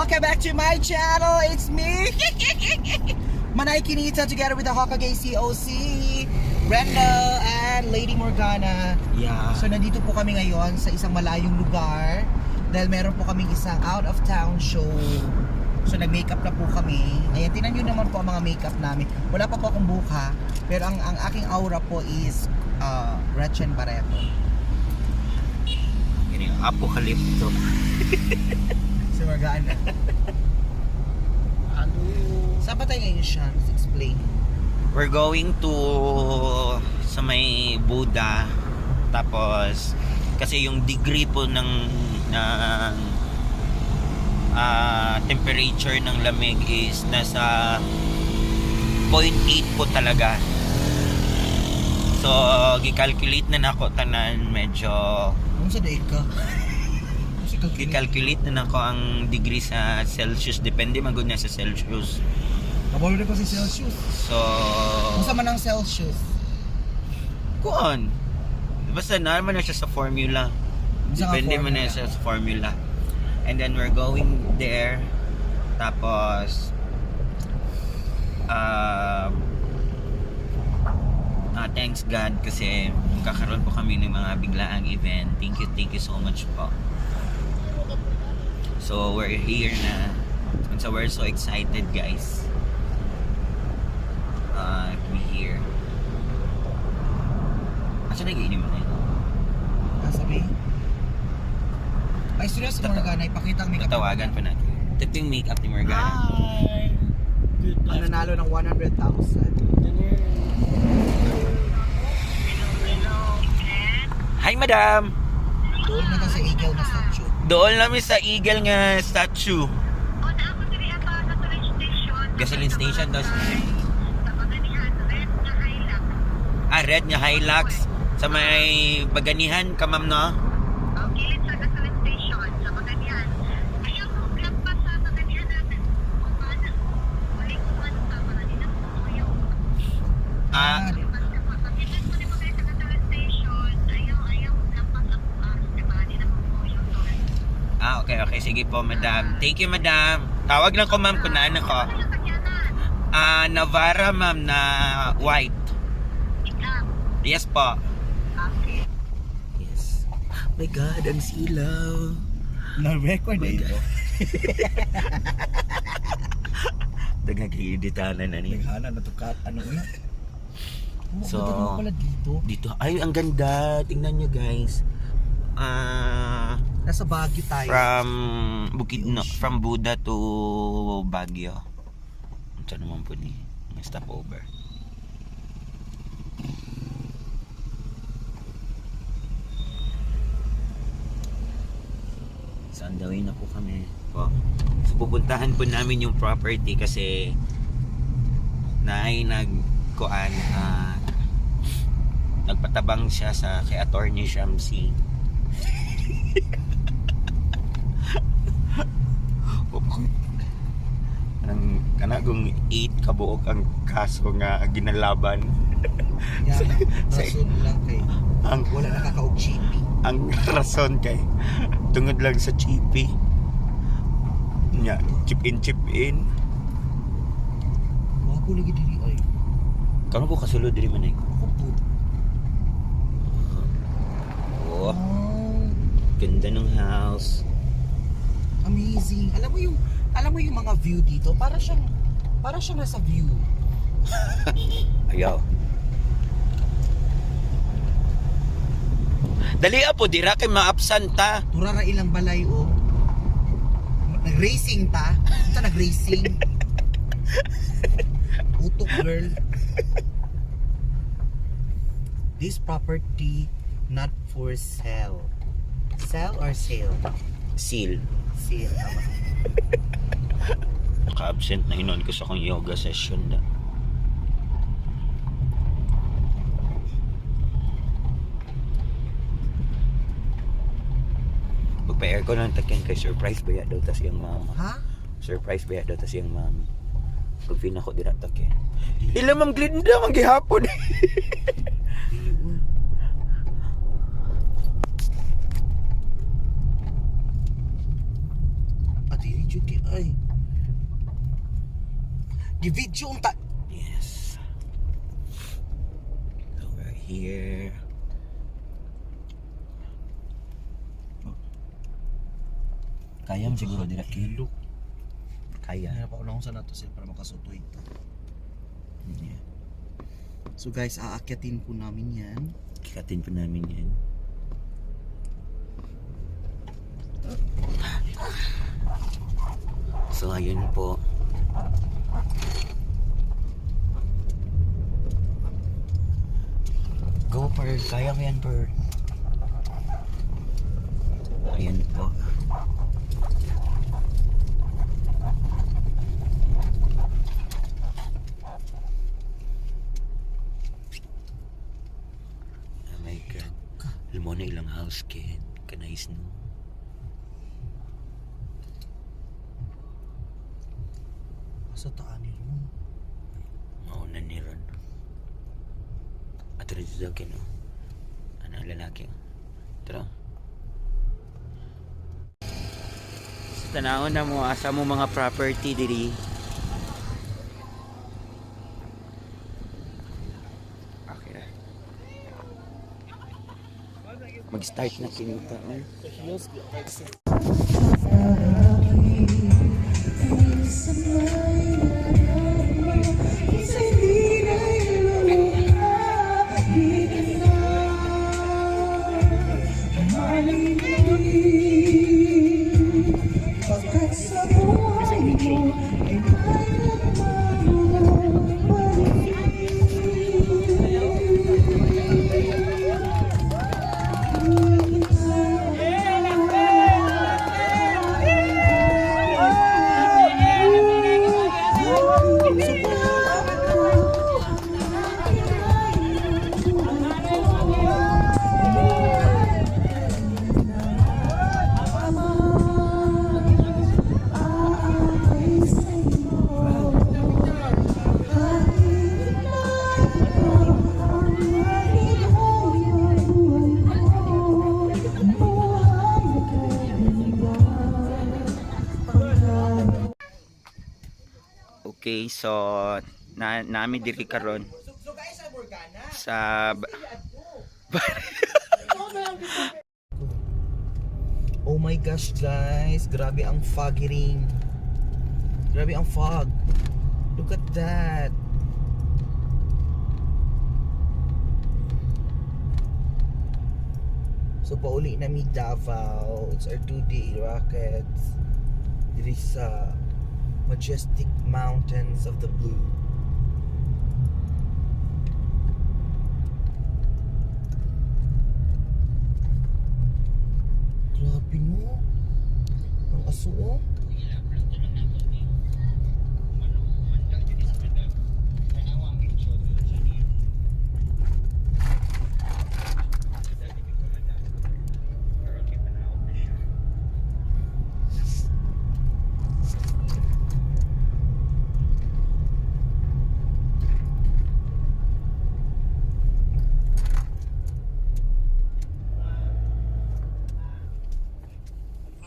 Welcome back to my channel. It's me, Manay Quinita, together with the Hokage COC, Rendell, and Lady Morgana. Yeah. So nandito po kami ngayon sa isang malayong lugar dahil meron po kaming isang out of town show. So nag-makeup na po kami. Ayan, tinan nyo naman po ang mga makeup namin. Wala pa po akong buka, pero ang aking aura po is Gretchen Barreto. Yan yung apocalypto. Si Morgana. Ano? Saan ba tayo ngayon, Sean? Explain. We're going to sa may Buddha. Tapos kasi yung degree po ng temperature ng lamig is nasa 0.8 po talaga. So, gi-calculate na nako tanan, medyo Kung sa daig ka? Kasi calculate. gi-calculate na nako ang degree sa Celsius, depende magud na sa Celsius. Kabalo rin ko si Celsius. So, Kung sa man ang Celsius? Kuan. Basta naman na siya sa formula. Unsa nga Depende man na formula? siya sa formula. And then we're going there. Tapos thanks God kasi magkakaroon po kami ng mga biglaang event. Thank you so much po. So we're here na. And so we're so excited, guys, to be here. Asa nag-iinom na yun? Ah, sabi? Ay, serious si Morgana. Ipakita ang makeup. Tatawagan pa natin. Ito yung makeup ni Morgana. Hi. Good Ang nanalo ng 100,000. Hi, madam! Doon na ta sa Eagle na statue. Doon namin sa Eagle nga statue. Gasoline station daw. Ah, red nga Hilux. Sa may Baganihan ka, ma'am, no? Ah, ah, okay. Sige po, madam. Thank you, madam. Tawag lang ko, ma'am, kung naano ko. Ah, Navara, ma'am, na white. Yes po. Yes. My God, ang silaw. Na-record na ito. Daghag-editanan na niya. Naghana na to kat. Ano ulit? Oh, So, so, naman pala dito. Dito. Ay, ang ganda. Tingnan nyo, guys. Ah, Nasa Baguio tayo. from Bukidnon, from Buda to Baguio. Ito naman po ni may stopover. So, on the way na po kami. Po. So, pupuntahan po namin yung property kasi naay nagkuan, nagpatabang siya sa kay Attorney Shamsi. Ang kanagong 8 kabuok ang kaso nga ginalaban. Yan, rason lang kay. Ang Wala nakakaog GP. ang rason kay tungod lang sa chippy. Nya, chip in, chip in. Wapo lagi diri ay. Kano po kasulod diri man ay? Ako po. Oh, Oh, ganda ng house. Amazing. Alam mo yung mga view dito, para siyang nasa view. Ayaw. Dali po dira kay maabsan ta. Tura ra ilang balay oh. Nag-racing ta. Ito nag-racing. Utok girl. This property not for sale. Sell or sale? Seal. Sale. Tama. Naka-absent na hinon ko sa akong yoga session na. Pagpa-aircon lang takyan kay surprise ba ya daw tas iyang mama. Ha? Surprise ba ya daw tas iyang mami. Pag ko dira takyan. Ila Ma'am Glinda man gihapon. Dili uy. Ah, dili. Video ki ay. Gi-video unta. Yes. So we're here. Kaya mo siguro dira kilo. Kaya. Kaya pa unang sa nato sila para makasutoy ito. Yeah. So guys, aakyatin po namin yan. Kikatin po namin yan. So ayun po. Go, Pearl. Kaya mo yan, Pearl. Ayan po. Oh my God. Alam mo na ilang house, Ken. Kanais, no? Sa taan ni Ron. Mauna ni Ron. At rin daw, Ken, oh. Ano, lalaki, oh. Tara. Sa tanawon na mo, asa mo mga property diri. Okay na. Mag-start na kinita. Oh. Pagkat sa buhay mo ay Okay, so na nami diri karon So guys, sa Morgana. sa Oh my gosh guys, grabe ang foggy ring. Grabe ang fog. Look at that. So pauli na mi Davao. It's our 2-day rockets. Diri sa majestic mountains of the blue. Grabe no. Ang aso oh.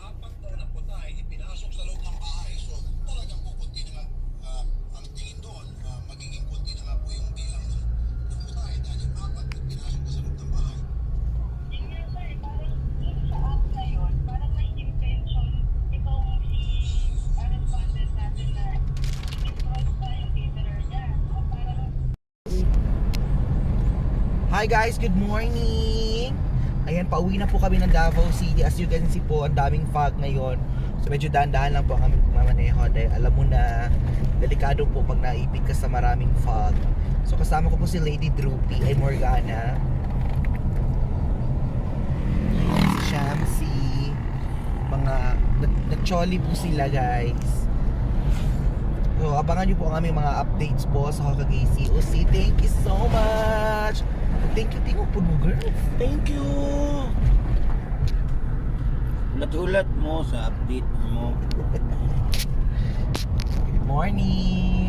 Apat na putay ipinasok sa loob ng bahay. So talagang kukunti na nga ang tingin doon, magiging kunti na nga po yung bilang ng putay dahil yung apat na pinasok na sa loob ng bahay. Yun nga sir, parang dun sa act na yun, parang may intention itong si respondent natin na i-defraud pa yung caterer niya. No? Parang Hi guys, good morning! Ayan, pauwi na po kami ng Davao City. As you can see po, ang daming fog ngayon. So medyo dahan-dahan lang po kami pagmamaneho dahil alam mo na delikado po pag naipit ka sa maraming fog. So kasama ko po si Lady Droopy ay Morgana. Ayan, si Shamsi. Mga nag-choli po sila guys. So, abangan nyo po ang aming mga updates po sa Hokage COC. Thank you so much! Thank you, Tingo po mo, girl. Thank you! Ulat-ulat mo sa update mo. Good morning!